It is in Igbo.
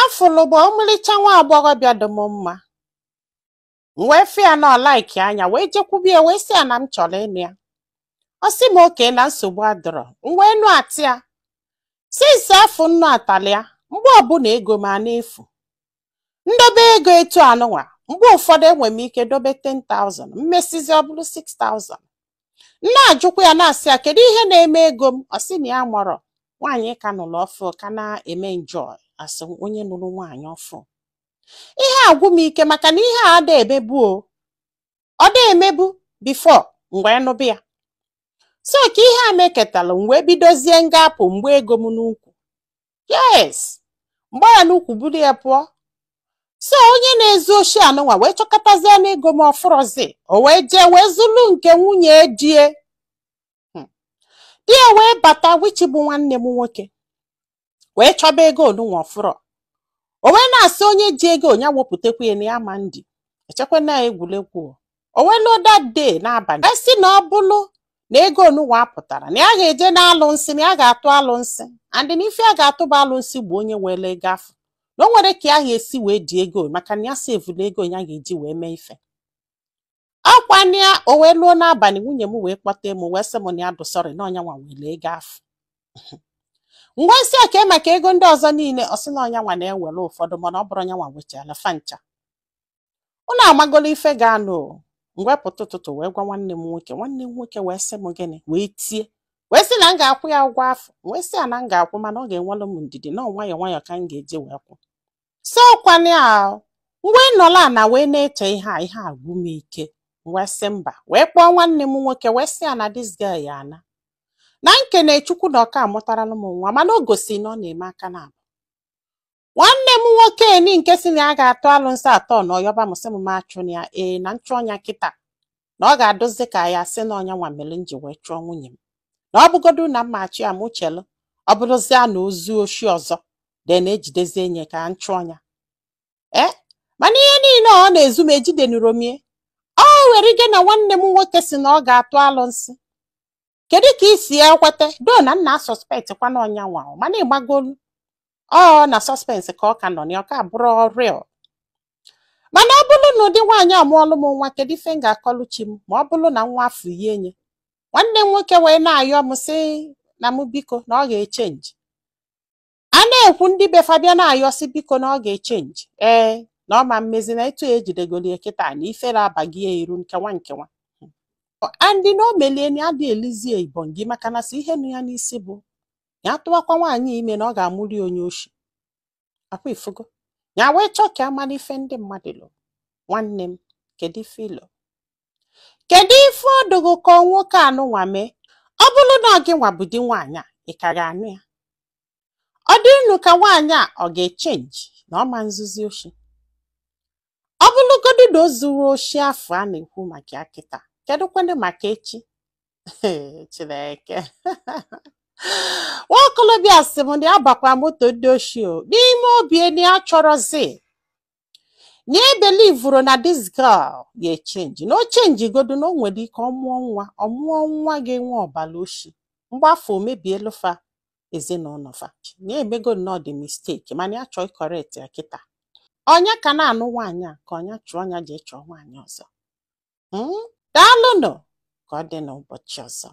Afụlụ bụ ọmalịcha nwa agbọghọbịa dị m mma. M wee fụ ya na ọ like anya, wee jekwube ya, wee sị ya na m chọrọ ịnụ ya. Ọ sị m oke na nsogbu adọrọ. M wee nụ atị ya. Since afọ nnụ atalị ya, mgbe ọbụla ego m a na-efu. Ndobe ego etu anụnwa, mgbe ụfọdụ enwe m ike dobe 10,000, mmesizi ọ bụrụ 6,000. M na-ajụkwa ya, na-asị ya, kedu ihe na-eme ego m? Ọ sị na ya marọ. Nwaanyị ka nụrụ ọfụ ka na-eme enjoy asị onye nụrụ nwaanyị ọfụ. Ihe agwụ m ike, maka na ihe a ada emebu o. Ọ da emebu before m wee nụbụ ya. So ka ihe a meketalụ, m wee bidozie ngapụ mgbe ego m n'ukwu. Yes, mgba ya n'ukwu, buru ya pụọ. So onye na-ezu oshi anụnwa wee chọkọtazie n'ego m ọfụrọzi. O wee jee wee zulu nke nwunye die. Di ya wee bata, which bụ nwanne m nwoke, wee chọba ego onunwa ọfụrọ. O wee na-asị onye ji ego ya wepụtakwa ya, na ya ma ndị echekwa na egwuregwu o. O wee luo that day n'abalị, wee sị na ọ bụlụ na ego onunwa apụtara, na ya ga-eje na-alụ nsị, na ya ga-atụ alụ nsị, and na ife ya ga-atụ bụ alụ nsị bụ onye were ego afọ, na o nwere ka ya ga-esi wee dị ego, maka na ya sevụlụ ego ya ga-eji wee mee ife ọkwa ya. O wee luo n'abalị, nwunye m wee kpọte m, wee sị m na ya dụ sorry, na ọnya nwa were ego afọ. Ngwa, nsị a kee maka ego ndị ọzọ niile. Ọ sị na ọnya nwa na-ewere ụfọdụ, mana ọ bụrụ ọnya nwa wechala fa ncha. Unu amagolo ife ga-anụ o. M wee pụta ụtụtụ wee gwa nwanne m nwoke. Nwanne m nwoke wee sị m gịnị, wee tie, wee sị na m ga-akwụ ya ụgwọ afọ. M wee sị ya na m ga-akwụ, mana ọ ga-enwelụ m ndidi, na ọ nwayọọ nwayọọ ka m ga-eji wee kwụ. So ọkwanụ ya, m wee nọrọ ana wee na-eche ihe a. Ihe a gwụ m ike. M wee sị mba, wee kpọọ nwanne m nwoke, wee sị ya na this girl ya ana na nkene Chukwu na ọka amụtarala m nwa, mana o gosi na ọ na-eme aka na abụ. Nwanne m nwoke eni nke si na ya ga-atụ alụnsị atọ na ọyọba m, sị m ma achụ na ya. Ee, na nchụ ọnya kịta na ọ ga-adụzi ka ya sị na ọnya nwa mere m ji wee chụọ nwunye m, na ọ bụgodu na mma achụ ya, m chelu ọ bụrụzia na ozu oshi ọzọ de na-ejidezi enye ka nchụ ọnya. Ee, mana ihe niile ọ na-ezu m ejidenuro mie. Ọ nwere ike na nwanne m nwoke si na ọ ga-atụ alụnsị. Kedu ka isi ya kweta do na nna suspect kwa na ọnya nwa? Mana ịgbagolu ọ na suspense ka ọ ka nọ na ọ ka bụrụ real. Mana ọ bụrụ na ụdị nwaanyị amụọlụ m nwa, kedu ife m ga-akọlụ chi m ma ọ bụrụ na nwa afọ yie nye? Nwanne m nwoke wee na-ayọ m, sị na m biko, na ọ ga-echange. A na-ekwu ndị be fa bịa na-ayọ, sị biko, na ọ ga-echange. Ee, na ọ ma mmezi na etu ejidegolie kịta na ifere abaghị ya iru nkewa nkewa, andị na o melie na adị elizie ibongi, maka na sị ihe nụ ya n'isi bụ ya tụwakwa nwaanyị ime na ọ ga-amụli onye oshi akwa ifugo ya. Wee chọọ ka amara ife ndị mmadụ lụ. Nwanne m, kedu ife ilo? Kedu ife ọdụgụ ka nwoke anụnwa mee? Ọ bụrụ na ọ gị nwa bụ di nwaanyị a, ị ka ga-anụ ya? Ọ dị unu ka nwaanyị a ọ ga-echange na ọ ma nzuzi oshi? Ọ bụrụgodu na o zuru oshi afọ a na-ekwu maka ya kịta, kedu kwanụ maka echi? Chineke! Nwaokolobịa sị m na ya bakwa moto ndị oshi o n'ime obi na ya chọrọzi, na ya believeru na this girl ga-echange, na o change godu, na o nwere ike ọ mụọ nwa, ọ mụọ nwa ga-enwe ọbara oshi. Mgbe afọ o mebielu fa ezinụlọ fa, na ya emego nnọọ the mistake, mana ya chọọ ịcorrect ya kịta. Ọnya ka na-anụ nwaanyị a, ka ọnya chụọ ọnya jee chọọ nwaanyị ọzọ. Daalụnụ, ka ọ dị n'ụbọchị ọzọ.